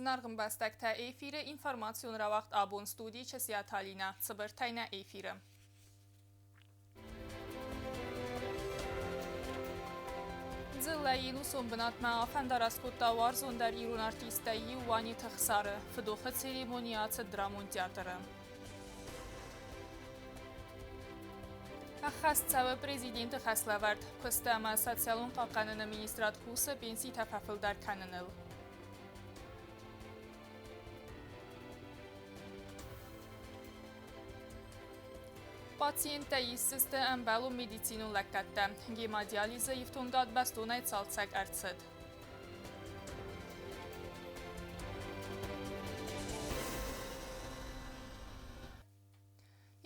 Зынаргъ ӕмбӕстӕгтӕ, эфиры информацион рауагъд абон студийы Часиаты Алинӕ. Цыбыртӕй нӕ эфиры. Дзыллӕйы ӕнусон бынатмӕ афӕндараст кодта уарзондӕр ирон артисттӕй иу Уаниты Хсары. Фыдохы церемони ацыд драмон театры. Ӕххӕст цӕуы президенты хӕслӕвӕрд. Куысты ӕмӕ социалон хъахъхъӕныны министрад кусы пенситӕ фӕфылдӕр кӕныныл. Пациенттӕ исдзысты ӕмбӕлон медицинон лӕггӕдтӕ. Гемодиализы ифтонгад бӕстонӕй цалцӕг ӕрцыд.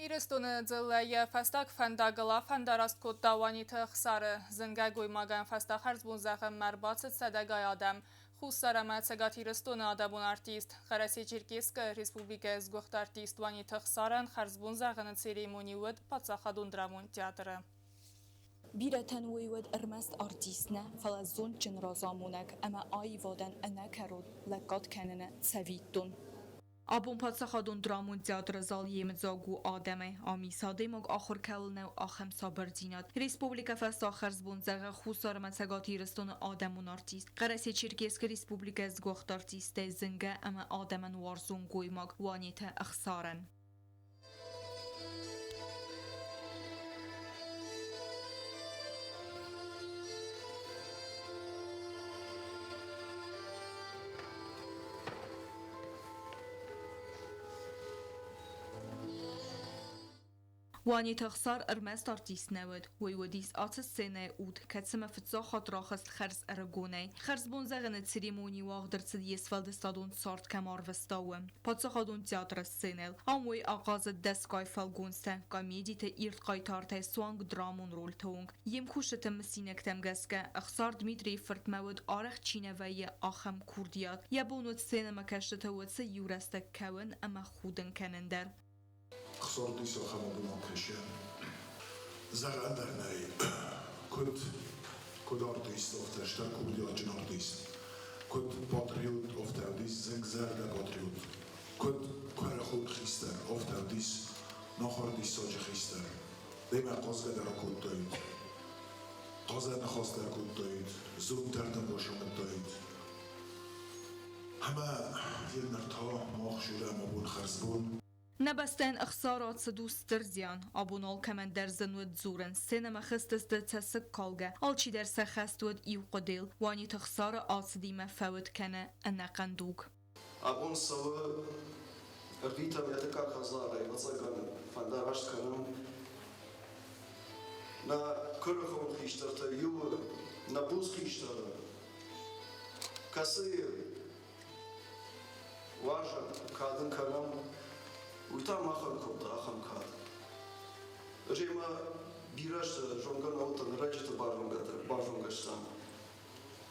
Ирыстоны дзыллӕ йӕ фӕстаг фӕндагыл афӕндараст кодта Уаниты Ӕхсары. Зынгӕ гоймагӕн фӕстӕ хӕрзбон зӕгъынмӕ ӕрбацыд сӕдӕгай адӕм. Хуссар ӕмӕ Цӕгат Ирыстоны адӕмон артист, Хъӕрӕсе-Черкесскы республикӕйы сгуыхт артист Уаниты Ӕхсарӕн хӕрзбон зӕгъыны церемони уыд Паддзахадон драмон театры. Бирӕтӕн уый уыд ӕрмӕст артист нӕ, фӕлӕ зондджын разамонӕг ӕмӕ аивадӕн ӕнӕкӕрон лӕггад кӕныны цӕвиттон. Абон паддзахадон драмон театры зал йемыдзаг у адӕмӕй. Ам ис адӕймаг ахуыр кӕуыл нӕу, ахӕм сабырдзинад. Республикӕ фӕстаг хӕрзбон зӕгъы Хуссар ӕмӕ Цӕгат Ирыстоны адӕмон артист, Хъӕрӕсе-Черкесскы республикӕйы сгуыхт артисттӕй зынгӕ ӕмӕ адӕмӕн уарзон гоймаг Уанеты Ӕхсарӕн. Уанеты Ӕхсар ӕрмӕст артист нӕ уыд, уый уыдис ацы сценӕйы уд, кӕцымӕ фыццаг хатт рахызт хӕрз ӕрыгонӕй. Хӕрзбон зӕгъыны церемони уагъд ӕрцыд йе сфӕлдыстадон цард кӕм арвыста, уым. Паддзахадон театры сценӕйыл. Ам уый ахъазыд дӕсгай фӕлгонцтӕ, комедиты ирд хъайтартӕй суанг драмон рольты онг. Йе мкусджыты мысинӕгтӕм гӕсгӕ, Ӕхсар Дмитрийы фыртмӕ уыд арӕх чи нӕ вӕййы, ахӕм курдиат. Йӕ бон уыд сценӕмӕкӕсджыты уыцы иу рӕстӕг кӕуын ӕмӕ худын кӕнын дӕр. Ӕхсар диссаг ӕмӕ кӕсы. Зӕгъӕн дӕр нӕй, куыд, куыд артист, афтӕ стыр курдиатджын артист, куыд патриот, афтӕ уыдис зынгзӕрдӕ патриот, куыд куырыхон хистӕр, афтӕ уыдис нахуыр диссаджы хистӕр. Демӕ хъазгӕ дӕр акодтаид, хъазӕн ныхас дӕр кодтаид, зонд дӕр дын бацамыдтаид. Ӕмӕ йын ныр та мах зурӕм абон хӕрзбон. Нӕ бӕстӕйӕн ӕхца рацыд у стыр зиан. Абон алкӕмӕн дӕр зын уыд дзурын, сценӕмӕ хызтысты цӕссыгкалгӕ, алчидӕр сӕ хӕст уыд иу хъуыдыйыл, Уаниты Хсары ацыдимӕ фӕуд кӕны ӕнӕхъӕн дуг. Абон цӕуы ӕрвитӕм йӕ дыккаг хӕдзарӕй, ӕвӕццӕгӕн, фӕндараст кӕнӕм нӕ куырыхон хистӕртӕй иуы, нӕ буц хистӕры, кӕцыйы уарзӕм, кад ын кӕнӕм, уый та махӕн кодта ахӕм кад. Ӕз ӕмӕ бирӕ сты зонгӕ нӕ уыдтӕн, ӕрӕджыты базонгӕ стӕм.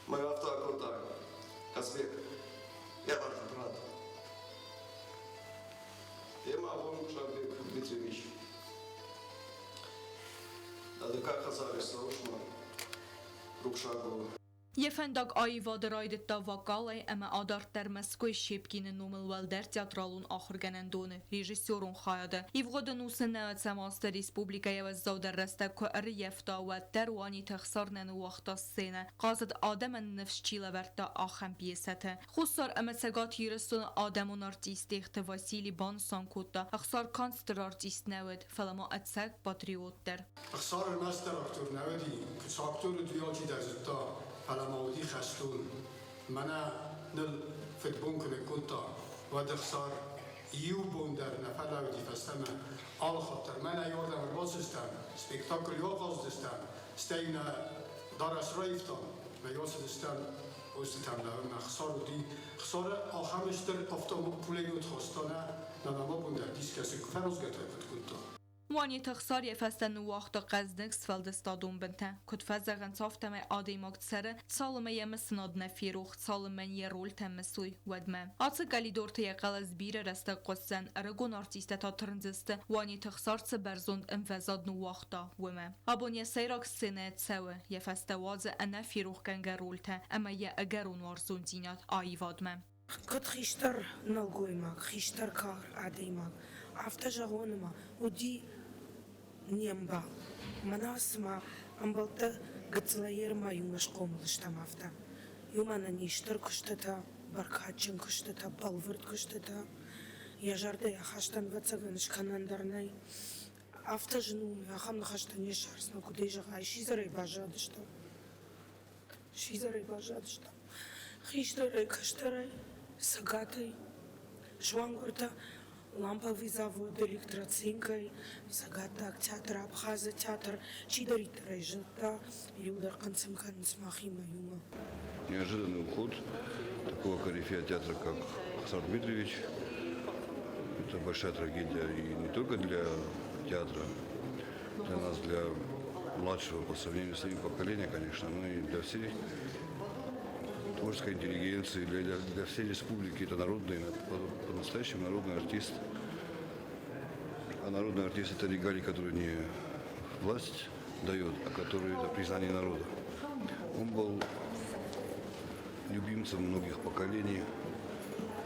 Мӕ афтӕ акодта Казбек, я ваш брат. Ема абон Шарбек Дмитриевич. А дыккаг хӕдзары цӕуыс ма рухсаг у. Йӕ фӕндаг аивады райдыдта вокалӕй ӕмӕ адарддӕр Мӕскуыйы Щепкины номыл уӕлдӕр театралон ахуыргӕнӕндоны режиссерон хайады. Ивгъуыд ӕнусы нӕуӕдзӕм азты республикӕйы уӕззаудӕр рӕстӕг куы ӕрыййӕфта, уӕддӕр Уаниты Ӕхсар нӕ ныууагъта сценӕ, хъазыд адӕмӕн ныфс чи лӕвӕрдта, ахӕм пьесӕты. Хуссар ӕмӕ Цӕгат Ирыстоны адӕмон артист Техты Васили банысан кодта, Ӕхсар канд стыр артист нӕ уыд, фӕлӕ ма ӕцӕг патриот дӕр. Ӕхсар ӕрмӕстдӕр актер нӕ уыди, куыд актер уыд, уый алчидӕр зыдта, фӕлӕ ма уыди хӕстон. Мӕнӕ ныл фыдбон куы ныккодта, уӕд Ӕхсар иу бон дӕр нӕ фӕлӕууыди фӕстӕмӕ. Алы хатт дӕр мӕнӕ иуӕрдӕм ӕрбацыдыстӕм, спектакль ахъаздзыстӕм, стӕй нӕ дарӕс раивтам, мӕ ацыдыстӕм устытӕм лӕуынмӕ. Ӕхсар уыди, Ӕхсары ахӕм стыр автопулемет хаста нӕ, мӕ ма бон дӕр дискӕсы фӕразгӕтӕ куыд кодта. Уанеты Ӕхсар йӕ фӕстӕ ныууагъта хъӕздыг сфӕлдыстадон бынтӕ. Куыд фӕзӕгъынц, афтӕмӕй адӕймаг цӕры, цалынмӕ йӕ мысынад нӕ ферох, цалынмӕ йӕ рольтӕ мысой, уӕдмӕ. Ацы къӕлидорты йӕ хъӕлӕс бирӕ рӕстӕг хъуысдзӕн, ӕрыгон артисттӕ та тырндзысты, Уанеты Ӕхсар цы бӕрзонд ӕмвӕзад ныууагъта, уымӕ. Абон йӕ сӕйраг сценӕйӕ цӕуы, йӕ фӕстӕ уадзы ӕнӕферохгӕнгӕ рольтӕ ӕмӕ йӕ ӕгӕрон уарзондзинад аивадмӕ. Куыд хистӕр нӕлгоймаг, хистӕр кар адӕймаг, афтӕ зӕгъон ӕмӕ уыди не мбал. Мӕнӕ цыма ӕмбӕлттӕ гыццылӕй ермӕ иумӕ схъомыл стӕм, афтӕ. Иумӕ нын ис стыр куыстытӕ, бӕркадджын куыстытӕ, бӕлвырд куыстытӕ. Йӕ зӕрдӕйы ахастӕн, ӕвӕццӕгӕн, скӕнӕн дӕр нӕй. Афтӕ зын у, ахӕм ныхӕстӕ не ссардзынӕ, куыдӕй зӕгъай, сидзӕрӕй баззадыстӕм. Сидзӕрӕй баззадыстӕм. Хистӕрӕй, кӕстӕрӕй, цӕгатӕй, суангуыртӕ ламповый завод электроцинкӕй, Цӕгаттаг театр, Абхазы театр, чидӕриддӕр ӕй зыдта, иуылдӕр хъынцъым кӕнынц махимӕ иумӕ. Неожиданный уход такого корифея театра, как Хасар Дмитриевич, это большая трагедия и не только для театра, для нас, для младшего по сравнению с ними поколения, конечно, но и для всей творческой интеллигенции, для всей республики. Это народный, по-настоящему народный артист. А народный артист – это регалии, которые не власть дает, а которые это признание народа. Он был любимцем многих поколений,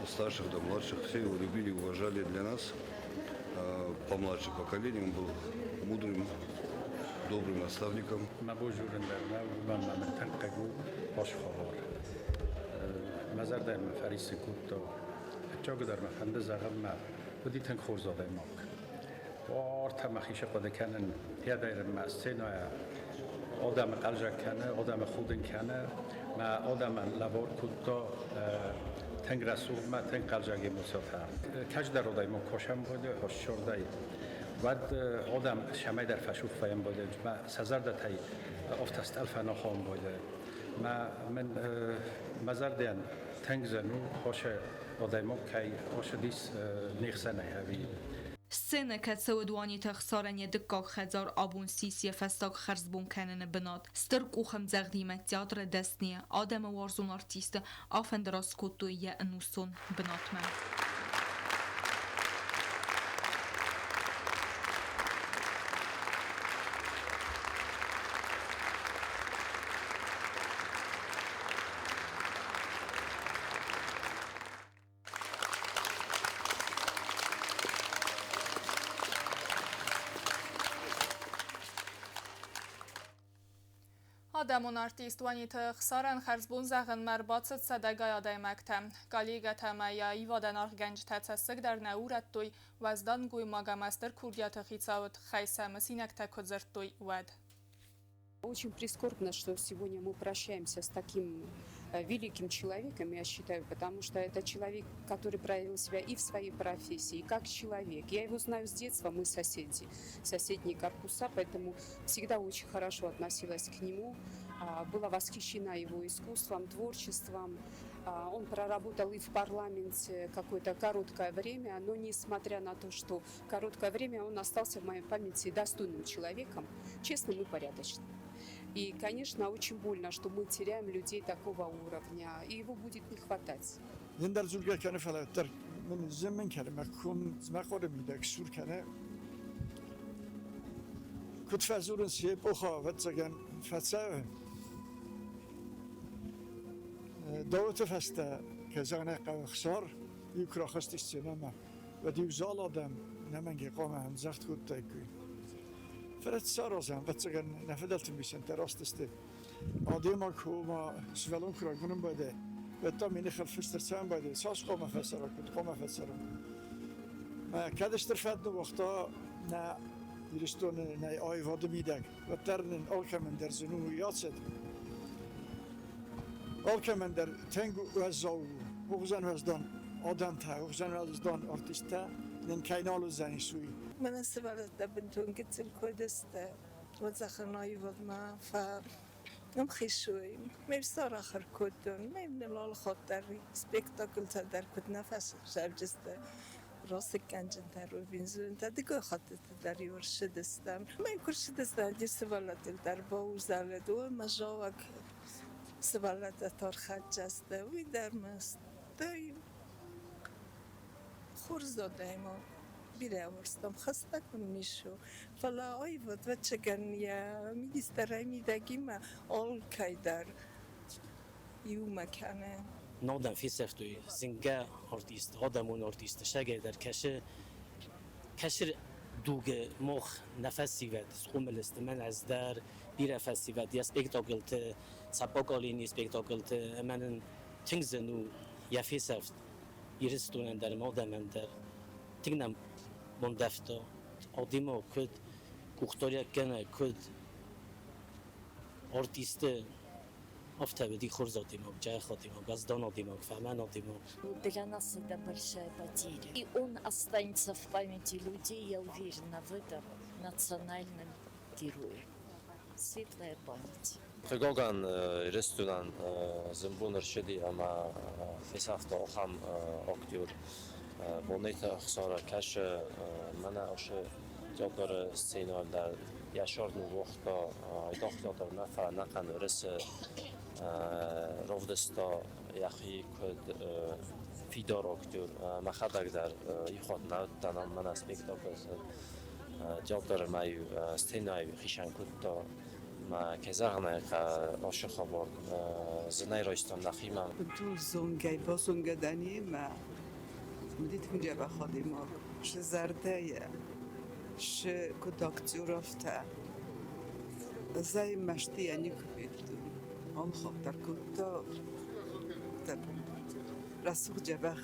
от старших до младших. Все его любили, уважали. Для нас, помладше поколение, он был мудрым, добрым наставником. Мӕ бозурын дӕр нӕ, уымӕн ӕмӕ мын тынг хъыг у хорз хабар. Мӕ зӕрдӕ мын фӕриссын кодта. Фыццагдӕр мӕ фӕнды зӕгъын, мӕ уыди тынг хорз адӕймаг. Уартӕ мӕхи хъуыды кӕнын, йӕ дӕр мӕ сценӕйӕ адӕмы хъӕлдзӕг кӕны, адӕмы худын кӕны, мӕ адӕмӕн лӕвар кодта тынг рӕсугъдмӕ, тынг хъӕлдзӕг эмоцитӕ. Кӕстӕр адӕймаг косӕн бады, хӕссордӕй, уӕд адӕм цӕмӕйдӕр фӕсух фӕйӕн бады, мӕ сӕ зӕрдӕтӕй афтӕ стъӕлфӕн ахӕм бады. Мӕ мын мӕ зӕрдӕйӕн тынг зын у, хосы адӕймаг кӕй ацыдис не хсӕнӕй ӕви. Сценӕ кӕцы уыд Уаниты Ӕхсарӕн йӕ дыккаг хӕдзар абон ссис йӕ фӕстаг хӕрзбон кӕныны бынат. Стыр къухӕмдзӕгъдимӕ театры дӕсныйы, адӕмы уарзон артисты афӕндараст кодтой йӕ ӕнусон бынатмӕ. Адӕмон артист Уаниты Ӕхсарӕн хӕрзбон зӕгъынмӕ ӕрбацыд сӕдӕгай адӕймӕгтӕ. Коллегӕтӕ ӕмӕ йӕ аивадӕн аргъгӕнджытӕ цӕссыг дӕр нӕ урӕдтой, уӕздан гоймаг ӕмӕ стыр курдиаты хицауы тыххӕй сӕ мысинӕгтӕ куы дзырдтой, уӕд. Очень прискорбно, что сегодня мы прощаемся с таким великим человеком, я считаю, потому что это человек, который проявил себя и в своей профессии, и как человек. Я его знаю с детства, мы соседи, соседние корпуса, поэтому всегда очень хорошо относилась к нему, была восхищена его искусством, творчеством. Он проработал и в парламенте какое-то короткое время, но несмотря на то, что короткое время, он остался в моей памяти достойным человеком, честным и порядочным. И, конечно, очень больно, что мы теряем людей такого уровня, и его будет не хватать. Ендӕр дзургӕ кӕны, фӕлӕ уӕддӕр мын зымын кӕны, мӕ ком мӕ хъуыры мидӕг сур кӕны. Куыд фӕдзурынц, йе эпохӕ, ӕвӕццӕгӕн, фӕцӕуы. Дауыты фӕстӕ, кӕй зӕгъын ӕй хъӕуы, Хсар иу куы рахызти сценӕмӕ, уӕд иу зал адӕм нӕмӕнгӕй хъуамӕ ӕмдзӕгъд кодтаиккой. Фӕлӕ цы саразӕм, ӕвӕццӕгӕн, нӕ фыдӕлты мисӕнтӕ раст сты. Адӕймаг ома сывӕллон куы райгуырын байдайы, уӕд та ме ныхыл фыст ӕрцӕуын байдайы, цас хъуамӕ фӕцӕра, куыд хъуамӕ фӕцӕра. Кӕд стыр фӕд ныууагъта нӕ Ирыстоны нӕ аивады мидӕг, уӕддӕр нын алкӕмӕн дӕр зын у уый ацыд. Алкӕмӕн дӕр тынг уӕззау у, уыгъзӕн уӕздан адӕмтӕ, уыгъзӕн уӕздан артисттӕ нын кӕй нал уыдзӕнис, уый. Мӕнӕ сывӕллӕттӕ бынтон гыццыл куы уыдысты, уӕд зӕгъын аивадмӕ фӕмхисой. Ме сарӕх ӕркодтон, ме ныл алы хатт дӕр спектакльтӕ дӕр куыд нӕ фӕсӕвджысты. Расыггӕнджынтӕ, Робинзонтӕ дыууӕ хаттыты дӕр-иу ӕрцыдыстӕм. Мӕ куы рцыдыстӕм, ди сывӕллӕттыл дӕр баузӕлыд, ой, мӕ зӕвӕг сывӕллӕттӕ тархӕццӕ сты, уый дӕр мӕ стӕй хорз адӕймаг. Бирӕ уарзтам, хӕстӕг мын ис у. Фӕлӕ аивад, ӕвӕццӕгӕн, йӕ министрӕй мидӕгимӕ алкӕй дӕр иумӕ кӕны. Адӕм фесӕфтой зынгӕ артист, адӕмон артист, сӕгӕй дӕр кӕсы кӕсы дугы мох нӕ фӕсивӕд схъомыл сты, мӕн ӕз дӕр бирӕ фӕсивӕд йӕ спектаклты, сӕ поколенийы спектаклты ӕмӕ нын тынг зын у йӕ фесӕфт Ирыстонӕн дӕр ӕмӕ адӕмӕн дӕр. Тынг нӕм бандӕвта, адӕмы куыд къухдариуӕггӕнӕг, куыд артисты афтӕ уыди хорз адӕймаг, джӕх адӕймаг, уӕздан адӕймаг, фӕлмӕн адӕймаг. Для нас это большая потеря. И он останется в памяти людей, я уверена в этом, национальным героем. Светлая память. Хъыгагӕн, Ирыстонӕн зын бон ӕрцыди ӕмӕ фесӕфта ахӕм актер. Бонӕй Ӕхсары кӕсы мӕнӕ ацы театры сценӕйыл дӕр йӕ сӕр ныууагъта айдагъ театр нӕ, фӕлӕ ӕнӕхъӕн Уырысы равдыста йӕхи куыд фидар актер. Мӕхӕдӕг дӕр иу хатт нӕ уыдтӕн ам мӕнӕ спектакльты театры мӕ-иу сценӕйы хицӕн кодта. Мӕ кӕй зӕгъын ӕй хъӕуы, ацы хабар зынӕй райстам нӕхимӕ. Бынтон зонгӕй базонгӕ дӕн йемӕ. Уыди тынг дзӕбӕх адӕймаг. Сы зӕрдӕйӕ, сы куыд актер, афтӕ. Ӕз ӕй мӕстыйӕ никуы федтон. Алы хатт дӕр кодта рӕсугъд дзӕбӕх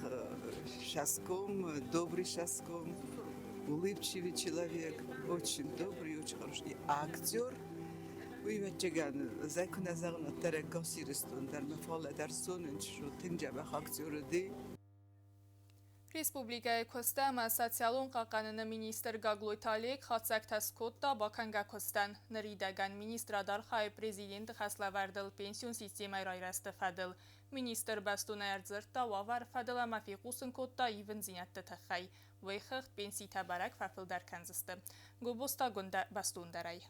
саском, добрый саском, улыбчивый человек, очень добрый, очень хороший. А актер уый ӕвӕццӕгӕн, ӕз куы нӕ зӕгъын, уӕддӕр ӕгас Ирыстон дӕр мӕ фалӕ дӕр зонын, что тынг дзӕбӕх актер уыди. Республикӕйы куысты ӕмӕ социалон хъахъхъӕныны министр Гаглойты Олег хатдзӕгтӕ скодта бакӕнгӕ куыстӕн. Ныридӕгӕн министрад архайы президенты хӕслӕвӕрдыл пенсион системӕйы райрӕзты фӕдыл. Министр бӕстонӕй ӕрдзырдта уавӕры фӕдыл ӕмӕ фехъусын кодта ивындзинӕдты тыххӕй. Уый хыгъд пенситӕ бӕрӕг фӕфылдӕр кӕндзысты. Гобозты Агуындӕ бӕстондӕрӕй.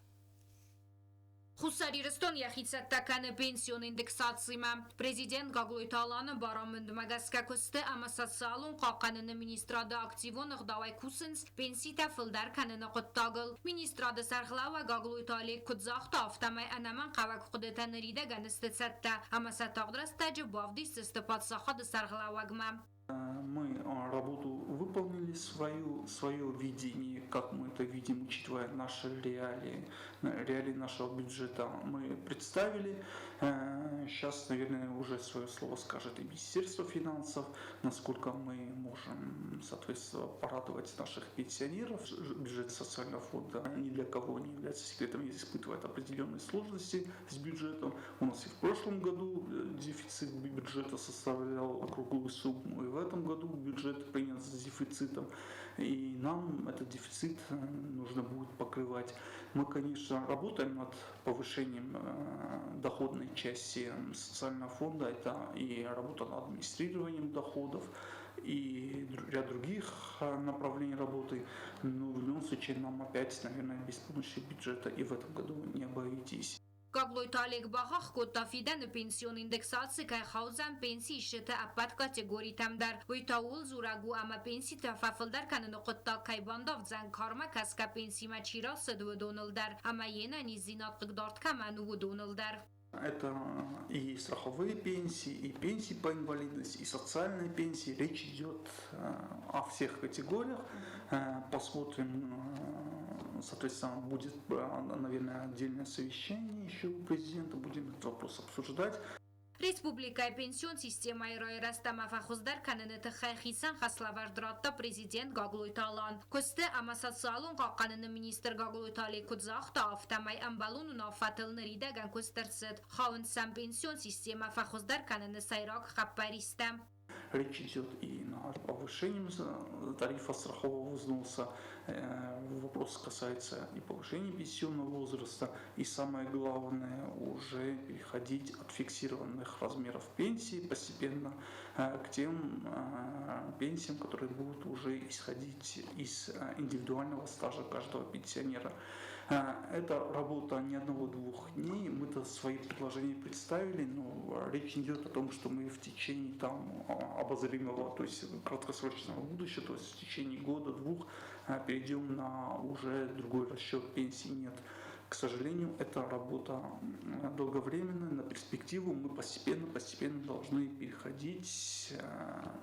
Хуссар Ирыстон йӕхи цӕттӕ кӕны пенсион индексацимӕ. Президент Гаглойты Аланы барамындмӕ гӕсгӕ куысты ӕмӕ социалон хъахъхъӕныны министрады активон ӕгъдауӕй кусынц пенситӕ фылдӕр кӕныны хъуыддагыл. Министрады сӕргълӕууӕг Гаглойты Олег куыд загъта, афтӕмӕй ӕнӕмӕнгхъӕуӕг хъуыдытӕ ныридӕгӕн сты цӕттӕ ӕмӕ сӕ тагъд рӕстӕджы бавдисдзысты паддзахады сӕргълӕууӕгмӕ. Мы работу выполнили свою, свое видение, как мы это видим, учитывая наши реалии, реалии нашего бюджета мы представили. Сейчас, наверное, уже свое слово скажет и Министерство финансов, насколько мы можем, соответственно, порадовать наших пенсионеров. Бюджет социального фонда ни для кого не является секретом, испытывает определенные сложности с бюджетом. У нас и в прошлом году дефицит бюджета составлял округлую сумму, и в этом году бюджет принят с дефицитом, и нам этот дефицит нужно будет покрывать. Мы, конечно, работаем над повышением доходной части социального фонда, это и работа над администрированием доходов, и ряд других направлений работы, но в любом случае нам опять, наверное, без помощи бюджета и в этом году не обойтись. Гаглойты Олег бахахх кодта, фидӕны пенсион индексаци кӕй хаудзӕн пенсиисджыты ӕппӕт категоритӕм дӕр. Уый та ууыл дзурӕг у, ӕмӕ пенситӕ фӕфылдӕр кӕныны хъуыддаг кӕй бандавдзӕн, кармӕ гӕсгӕ пенсимӕ чи рацыд, уыдоныл дӕр ӕмӕ йе нӕниздзинад хъыгдард кӕмӕн у, уыдоныл дӕр. Это и страховые пенсии, и пенсии по инвалидности, и социальные пенсии. Речь идет о всех категориях. Посмотрим, соответственно, будет, наверное, отдельное совещание еще у президента, будем этот вопрос обсуждать. Республикӕйы пенсион системӕйы райрӕзт ӕмӕ фӕхуыздӕр кӕныны тыххӕй хицӕн хӕслӕвӕрд радта президент Гаглойты Алан. Куысты ӕмӕ социалон хъахъхъӕныны министр Гаглойты Олег куыд загъта, афтӕмӕй ӕмбӕлон уынаффӕтыл ныридӕгӕн куыст ӕрцыд. Хауынц сӕм пенсион системӕ фӕхуыздӕр кӕныны сӕйраг хъӕппӕристӕ. Речь идет и о повышении тарифа страхового взноса. Вопрос касается и повышения пенсионного возраста, и самое главное, уже переходить от фиксированных размеров пенсии постепенно к тем пенсиям, которые будут уже исходить из индивидуального стажа каждого пенсионера. Это работа не одного-двух дней. Мы-то свои предложения представили, но речь идет о том, что мы в течение там обозримого, то есть краткосрочного будущего, то есть в течение года-двух перейдем на уже другой расчет пенсии. Нет. К сожалению, это работа долговременная, на перспективу мы постепенно должны переходить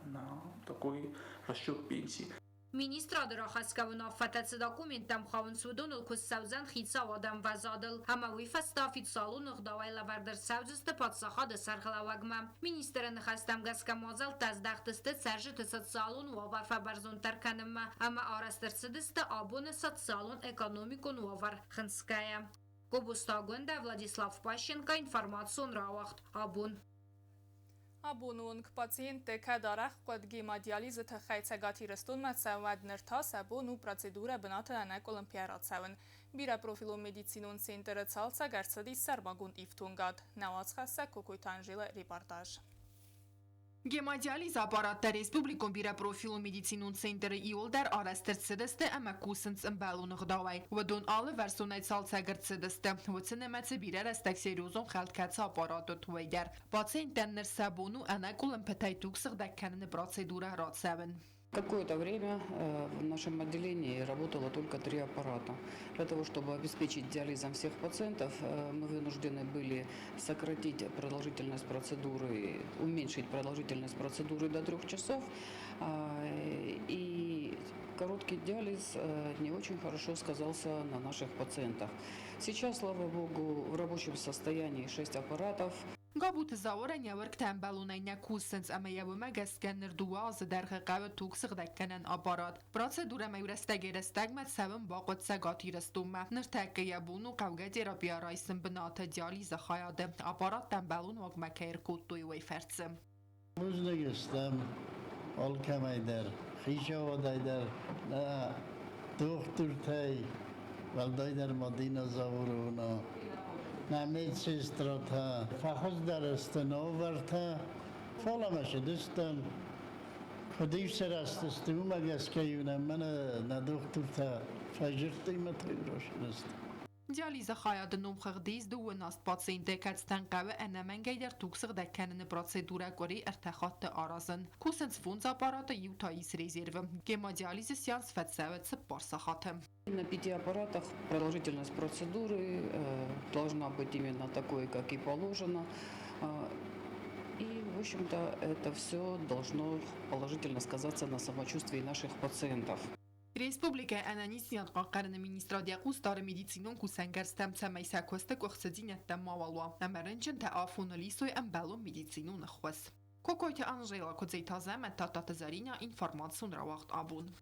на такой расчет пенсии. Министрады рахӕсгӕ уынаффӕтӕ цы документтӕм хауынц, уыдоныл куыст цӕудзӕн хицауады ӕмвӕзадыл ӕмӕ уый фӕстӕ официалон ӕгъдауӕй лӕвӕрд ӕрцӕудзысты паддзахады сӕргълӕууӕгмӕ. Министры ныхӕстӕм гӕсгӕ мадзӕлттӕ здӕхт сты цӕрджыты социалон уавӕр фӕбӕрзонддӕр кӕнынмӕ ӕмӕ арӕзт ӕрцыдысты абоны социалон-экономикон уавӕр хынцгӕйӕ. Гобозты Агуындӕ, Владислав Пащенко, информацион рауагъд «Абон». Абоны онг пациенттӕ кӕд арӕх хъуыд гемодиализы тыххӕй Цӕгат Ирыстонмӕ цӕуӕд, ныр та сӕ бон у процедурӕ бынаты ӕнӕкъуылымпыйӕ рацӕуын. Бирӕпрофилон медицинон центры цалцӕг ӕрцыдис сӕрмагонд ифтонгад. Нӕ уацхӕссӕг Кокойты Анжела репортаж. Гемодиализы аппараттӕ республикон бирӕпрофилон медицинон центры иуылдӕр арӕзт ӕрцыдысты ӕмӕ кусынц ӕмбӕлон ӕгъдауӕй. Уыдон алывӕрсонӕй цалцӕг ӕрцыдысты, уыцы нымӕцы бирӕ рӕстӕг серьезон хӕлд кӕцы аппарат уыд, уый дӕр. Пациенттӕн ныр сӕ бон у ӕнӕкъуылымпытӕй туг сыгъдӕг кӕныны процедурӕ рацӕуын. Какое-то время в нашем отделении работало только 3 аппарата. Для того, чтобы обеспечить диализом всех пациентов, мы вынуждены были сократить продолжительность процедуры, уменьшить продолжительность процедуры до 3 часов. И короткий диализ не очень хорошо сказался на наших пациентах. Сейчас, слава богу, в рабочем состоянии 6 аппаратов. Габуты Зауырӕн йӕ уӕргтӕ ӕмбӕлонӕй нӕ кусынц ӕмӕ йӕ уымӕ гӕсгӕ ныр 2 азы дӕргъы хъӕуы туг сыгъдӕггӕнӕн аппарат. Процедурӕмӕ иу рӕстӕгӕй-рӕстӕгмӕ цӕуын бахъуыд Цӕгат Ирыстонмӕ. Ныртӕккӕ йӕ бон у хъӕугӕ терапия райсын бынаты диализы хайады. Аппараттӕ ӕмбӕлон уагмӕ кӕй ӕркодтой, уый фӕрцы. Бузныг стӕм алкӕмӕй дӕр, хицауадӕй дӕр, нӕ дохтыртӕй, уӕлдайдӕр Мадина Зауровна, нӕ медсестратӕ, фӕхуыздӕр сты нӕ уавӕртӕ, фӕлӕ ма цыдыстӕм, куыд-иу сырӕзтысты, уымӕ гӕсгӕ-иу нӕм мӕнӕ нӕ дохтыртӕ фӕзылдтой ӕмӕ та-иу рацыдысты. Диализы хайады номхыгъды ис 12 пациенты, кӕцытӕн хъӕуы ӕнӕмӕнгӕй дӕр туг сыгъдӕг кӕныны процедурӕ къуыри 3 хатты аразын. Кусынц 5 аппараты, иу та ис резервы. Гемодиализы сеанс фӕцӕуы 4 сахаты. На 5 аппаратах продолжительность процедуры должна быть именно такой, как и положено. И, в общем-то, это все должно положительно сказаться на самочувствии наших пациентов. Республикӕйы ӕнӕниздзинад хъахъхъӕныны министрад йӕ хъус дары медицинон кусӕнгӕрзтӕм, цӕмӕй сӕ куысты къуыхцыдзинӕдтӕ мауал уа ӕмӕ рынчынтӕ афоныл исой ӕмбӕлон медицинон ӕххуыс. Кокойты Анжела, Куыдзеты Азӕмӕт, Тадтаты Зӕринӕ, информацион рауагъд «Абон».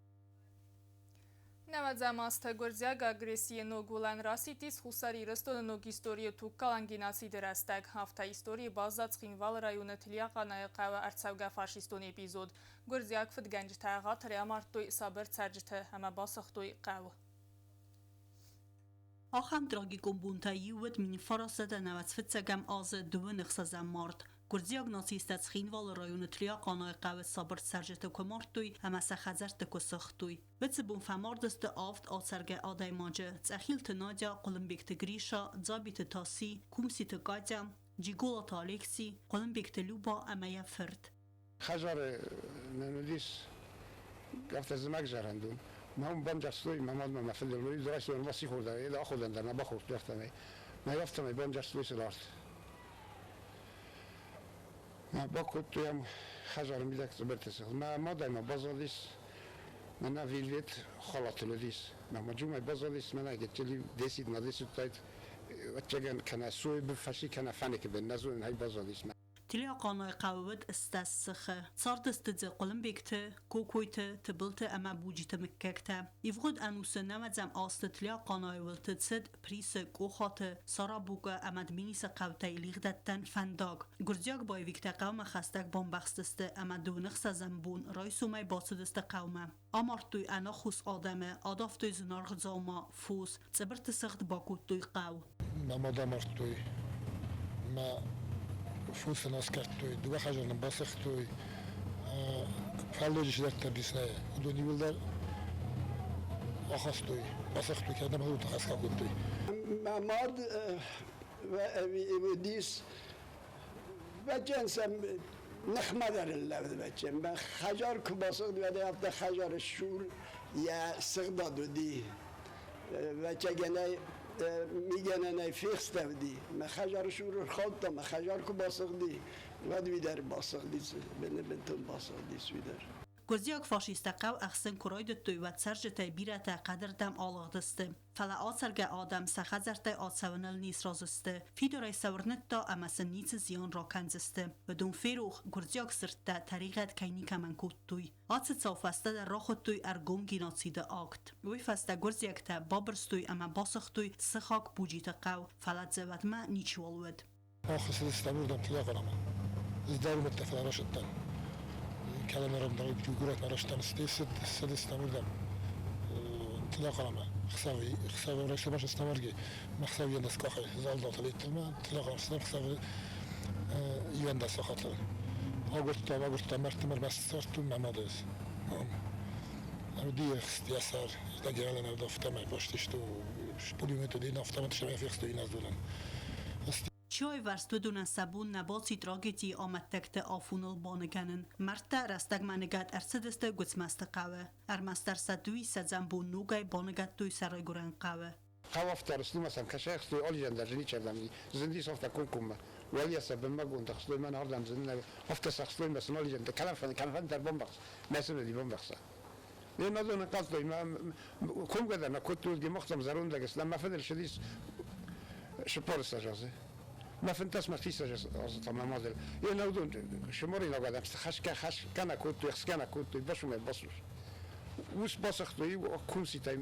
Нӕуӕдзӕм азты гуырдзиаг агрессийы ног уылӕн расидтис Хуссар Ирыстоны ног историйы тугкалӕн геноциды рӕстӕг. Афтӕ историйы баззад Цхинвалы районы Тлиахъанайы хъӕуы ӕрцӕугӕ фашистон эпизод. Гуырдзиаг фыдгӕнджытӕ ӕгъатырӕй амардтой сабыр цӕрджыты ӕмӕ басыгътой хъӕу. Ахӕм трагикон бонтӕй иу уыд 1995 азы 26 март. Гуырдзиаг нацисттӕ Цхинвалы районы Тлиахъанайы хъӕуы сабыр цӕрджыты куы мардтой ӕмӕ сӕ хӕдзӕртты куы сыгътой. Уыцы бон фӕмардысты 7 ацӕргӕ адӕймаджы: Цъӕхилты Надя, Хъуылымбегты Гриша, Дзабиты Таси, Кумситы Катя, Джиголаты Алекси, Хъуылымбегты Люба ӕмӕ йӕ фырт. Хӕдзары нын уыдис афтӕ зымӕг зӕрӕндон. Мӕ уым бамбӕрстой, мӕ мад мӕ фыды райстой ӕрмӕст сихор дӕр, аходӕн дӕр нӕ бахордтой афтӕмӕй. Мӕ афтӕмӕй бамбӕрстой сыл арт. Мӕ бакодтой ам хӕдзары мидӕг цъыбырты сыгъд. Мӕ мадӕй ма баззадис, мӕнӕ вельвет халатыл уыдис. Мӕ ма джумӕй баззадис, мӕнӕ гыццыл десид ма десидтайд, ӕвӕццӕгӕн, кӕнӕ сой фӕси, кӕнӕ фӕныкы бын, нӕ зонын, хай баззадис. Тлиахъанайы хъӕуы уыд 80 сыхы. Цардысты дзы Хъуылымбегты, Кокойты, Тыбылты ӕмӕ Буджиты мыггӕгтӕ. Ивгъуыд ӕнусы нӕуӕдзӕм азты Тлиахъанайы уылты цыд Присы, Къохаты, Сарабукъы ӕмӕ Дменисы хъӕутӕй лигъдӕттӕн фӕндаг. Гуырдзиаг боевиктӕ хъӕумӕ хӕстӕг бамбӕхстысты ӕмӕ 26 бон райсомӕй бацыдысты хъӕумӕ. Амардтой ӕнаххос адӕмы, адавтой зынаргъ дзаума, фос, цъыбырты сыгъд бакодтой хъӕу. Мӕ мад амардтой, мӕ фосы аскъӕрдтой, 2 хӕдзары нын басыгътой, фӕллойы чидӕртӕ дис нӕ, уыдон иууылдӕр ахастой, басыгътой, кӕдӕм уыдон хӕсгӕ кодтой. Мӕ мад уыдис вӕччен сӕм ныхмӕ дӕр лӕвд вӕччен. Мӕ хӕдзар куы басыгъд, уӕд афтӕ хӕдзары сур йӕ сыгъдад уыди. Вӕччегӕнӕй Мигӕнӕнӕй фехстӕвди, мӕ хӕдзары цур ӕрхаудта, мӕ хӕдзар куы басыгъди, уӕд уый дӕр басыгъди, бынтон басыгъдис уый дӕр. Гуырдзиаг фашисттӕ хъӕу ӕхсын куы райдыдтой, уӕд цӕрджытӕй бирӕтӕ хъӕдырдӕм алыгъдысты. Фӕлӕ ацӕргӕ адӕм сӕ хӕдзӕрттӕй ацӕуыныл не сразы сты. Фидарӕй сӕ уырныдта ӕмӕ сын ницы зиан ракӕндзысты. Уыдон ферох, гуырдзиаг сырдтӕ тӕригъӕд кӕй никӕмӕн кодтой. Ацы цау фӕстӕдӕр рахуыдтой ӕргом геноциды акт. Уый фӕстӕ гуырдзиӕгтӕ бабырстой ӕмӕ басыгътой сыхаг Буджиты хъӕу, фӕлӕ дзы уӕдмӕ ничиуал уыд. Ахӕцыдыстӕм уырдӕм Тлиахъанамӕ. Ӕз дӕр уымӕттӕ фӕрӕсыдтӕн. Кӕлӕмӕрӕм дӕр горӕтмӕ рӕзтӕн, стӕй цыдыстӕм уырдӕм Тлиахъанамӕ. Хсӕвы хсӕвы райсомӕй сыстӕм ӕрги, мӕ хсӕвы иуӕндӕс къахӕй залдатыл иттылмӕ, Тлиахъан цыдӕр хсӕвы иуӕндӕс сахатыл. Агуырдтам, агуырдтам, мӕрдты мӕрмӕ ссардтон мӕ мады. Уыди йӕ сӕр, генералӕн афтӕмӕй бастысты, пулемет уыди, афтӕмӕй фехстой инӕлдонӕн. Чи айвӕрст, уыдонӕн сӕ бон нӕ баци трагедийы амӕттӕгты афоныл баныгӕнын. Мӕрдтӕ рӕстӕгмӕ ныгӕд ӕрцыдысты Гуыцмӕзты хъӕуы. Ӕрмӕстдӕр сӕ дыууиссӕдзӕм бон ногӕй баныгӕдтой сӕ райгуырӕн хъӕуы. Хъӕуӕфтӕр слимасӕн кӕсӕхстой ализӕн дӕр ничердӕм зынди софта комкоммӕ. Уӕлйӕ сӕ бынмӕгонд ӕхстой мӕн ардӕм зыннӕ афтӕ сӕхстой мӕ сын ализӕн дӕ кӕлӕн кӕлӕн дӕр бамбӕхс, мӕ сын уыди бамбӕхса. Не нӕзон ӕнхъӕлдтой, мӕ комгӕ дӕр нӕ кодтой, гемохтам зӕронд лӕг мӕ фыдыл ссыдис сыппорыссӕдз азы. Мӕ фынддӕс мӕ фиссӕдз азы та мӕ мадыл. Е нӕудон сыморинаг адӕм хӕсгӕ хӕсгӕ нӕ кодтой, ӕхсгӕ нӕ кодтой, басумӕ басус. Ус басыгътой кунцитӕй,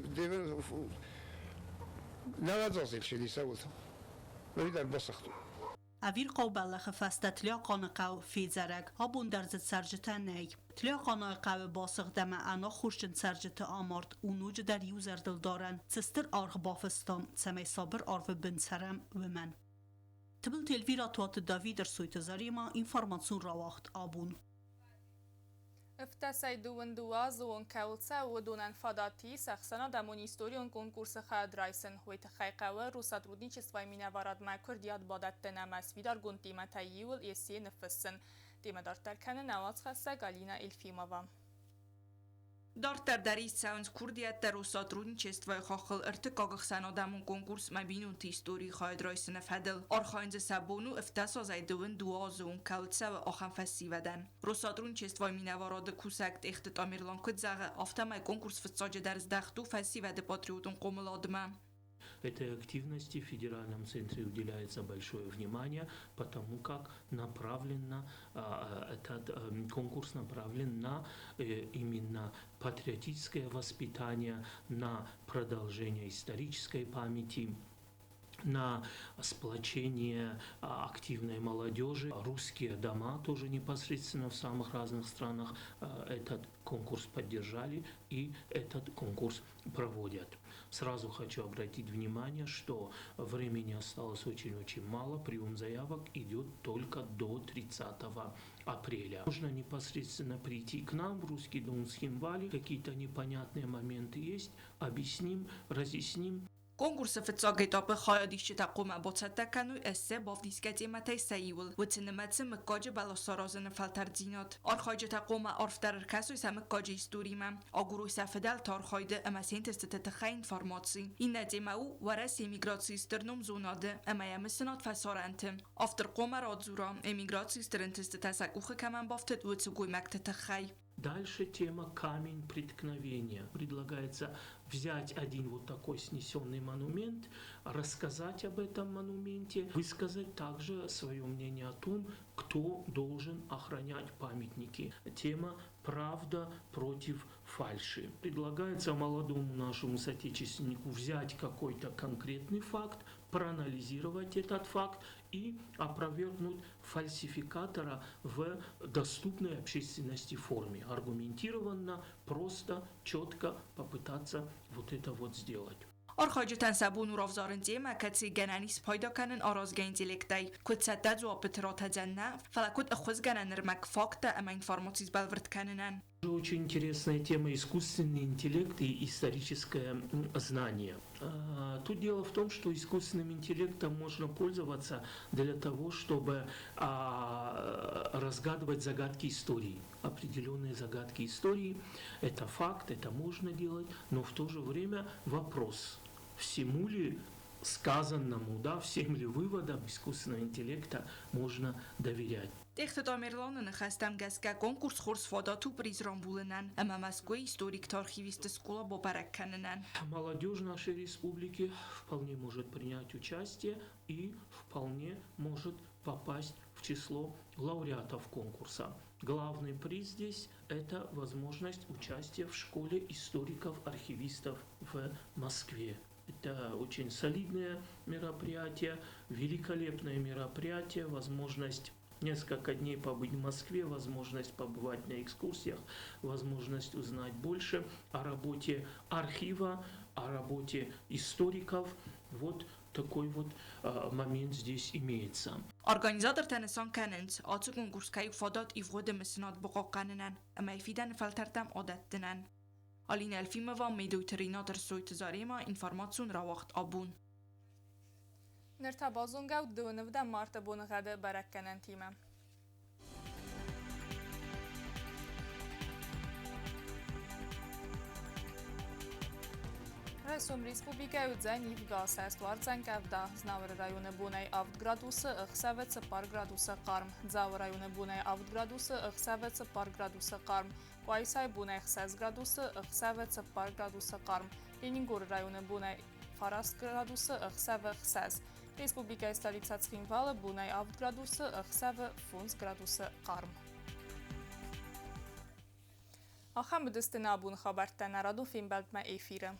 нӕуӕдзазил ссыди цӕуылты. Уый дӕр басыгътой. Ӕвирхъау бӕллӕхы фӕстӕ Тлиахъаны хъӕу федзӕрӕг, абон дӕр дзы цӕрджытӕ нӕй. Тлиахъанайы хъӕуы басыгъд ӕмӕ ӕнаххосджын цӕрджыты амард у ноджыдӕр иу зӕрдылдарӕн, цы стыр аргъ бафыстам, цӕмӕй сабыр арвы бын цӕрӕм, уымӕн. Тыбылты Эльвира Туаты Давид Ӕрсойты Заремӕ, информацион рауагъд абон. Ӕвддӕсӕй дыууын дыууӕ азы онг кӕуыл цӕуы, уыдонӕн фадат ис ӕхсӕнадӕмон историон конкурсы хайад райсын. Уый тыххӕй хъӕуы Россотрудничествойы минӕварадмӕ куырдиат бадӕттын ӕмӕ сфидаргонд темӕтӕй иуыл эссе ныффыссын. Темӕ дарддӕр кӕны нӕ уацхӕссӕг Алина Эльфимова. Дарддӕр дӕр ист цӕуынц курдиӕттӕ Россотрудничествойы хаххыл ӕртыккаг ӕхсӕнадӕмон конкурс Мӕ бинонты историйы хайад райсыны фӕдыл. Архайын дзы сӕ бон у ӕвддӕс азӕй дыууын дыууӕ азы онг кӕуыл цӕуы, ахӕм фӕсивӕдӕн. Россотрудничествойы минӕварады кусӕг Тъехты Тамерлан куыд зӕгъы, афтӕмӕй конкурс фыццаджыдӕр здӕхт у фӕсивӕды патриотон хъомыладмӕ. Этой активности в федеральном центре уделяется большое внимание, потому как направлено, этот конкурс направлен на именно патриотическое воспитание, на продолжение исторической памяти, на сплочение активной молодежи. Русские дома тоже непосредственно в самых разных странах этот конкурс поддержали и этот конкурс проводят. Сразу хочу обратить внимание, что времени осталось очень-очень мало. Прием заявок идет только до 30 апреля. Можно непосредственно прийти к нам в Русский дом в Цхинвале. Какие-то непонятные моменты есть, объясним, разъясним. Конкурсы фыццаг этапы хайадисджытӕ хъуамӕ бацӕттӕ кӕной эссе бавдисгӕ темӕтӕй сӕ иуыл, уыцы нымӕцы мыггаджы бӕлас саразыны фӕлтӕрддзинад. Архайджытӕ хъуамӕ арфдӕр ӕркӕсой сӕ мыггаджы историмӕ, агурой сӕ фыдӕлты архайды ӕмӕ се нтыстыты тыххӕй информаци. Иннӕ темӕ у Уӕрӕсейы миграцийы стыр ном зонады ӕмӕ йӕ мысынад фӕсарӕнты. Автор хъуамӕ радзура, эмиграцийы стыр ӕнтыстытӕ сӕ къухы кӕмӕн бафтыд, уыцы гоймӕгты тыххӕй. Дальше тема «Камень преткновения». Предлагается взять один вот такой снесенный монумент, рассказать об этом монументе, высказать также свое мнение о том, кто должен охранять памятники. Тема «Правда против фальши». Предлагается молодому нашему соотечественнику взять какой-то конкретный факт, проанализировать этот факт и опровергнуть фальсификатора в доступной общественности форме. Аргументированно, просто, четко попытаться вот это вот сделать. Архайджытӕн сӕ бон у равзарын темӕ, кӕцыйы гӕнӕн ис спайда кӕнын аразгӕ интеллектӕй, куыд цӕттӕ дзуаппыты ратӕдзӕн нӕ, фӕлӕ куыд ӕххуысгӕнӕн ӕрмӕг, факттӕ ӕмӕ информаци сбӕлвырд кӕнынӕн. Очень интересная тема искусственный интеллект и историческое знание. Тут дело в том, что искусственным интеллектом можно пользоваться для того, чтобы разгадывать загадки истории. Определенные загадки истории. Это факт, это можно делать, но в то же время вопрос, всему ли сказанному, да, всем ли выводам искусственного интеллекта можно доверять. Тъехты Тамерланы ныхӕстӕм гӕсгӕ конкурс хорз фадат у приз рамбулынӕн ӕмӕ Мӕскуыйы историкты-архивистты скъола бабӕрӕг кӕнынӕн. Молодежь нашей республики вполне может принять участие и вполне может попасть в число лауреатов конкурса. Главный приз здесь – это возможность участия в школе историков-архивистов в Москве. Это очень солидное мероприятие, великолепное мероприятие, возможность несколько дней побыть в Москве, возможность побывать на экскурсиях, возможность узнать больше о работе архива, о работе историков. Вот такой вот момент здесь имеется. Организатортӕ нысан кӕнынц, ацы конкурс кӕй у фадат ивгъуыды мысынад бахъахъхъӕнынӕн ӕмӕ йӕ фидӕны фӕлтӕртӕм адӕттынӕн. Алина Елфимова, Медойты Ренат, Ӕрсойты Заремӕ, информацион рауагъд Абон. Ныр та базонгӕ ут 25 марты боныгъӕды бӕрӕггӕнӕнтимӕ. Райсом республикӕйы уыдзӕн ивгӕ, сӕст уардзӕн къӕвда. Знауыры районы бонӕй 7 градусы, ӕхсӕвы 4 градусы хъарм. Дзауы районы бонӕй 7 градусы, ӕхсӕвы 4 градусы хъарм. Къуайсайы бонӕй 6 градусы, ӕхсӕвы 4 градусы хъарм. Ленингоры районы бонӕй 9 градусы, ӕхсӕвы 6. Республикӕйы столицӕ Цхинвалы бонӕй 7 градусы, ӕхсӕвы 5 градусы хъарм. Ахӕм уыдысты нӕ абоны хабӕрттӕ нӕ радон фембӕлдмӕ эфиры.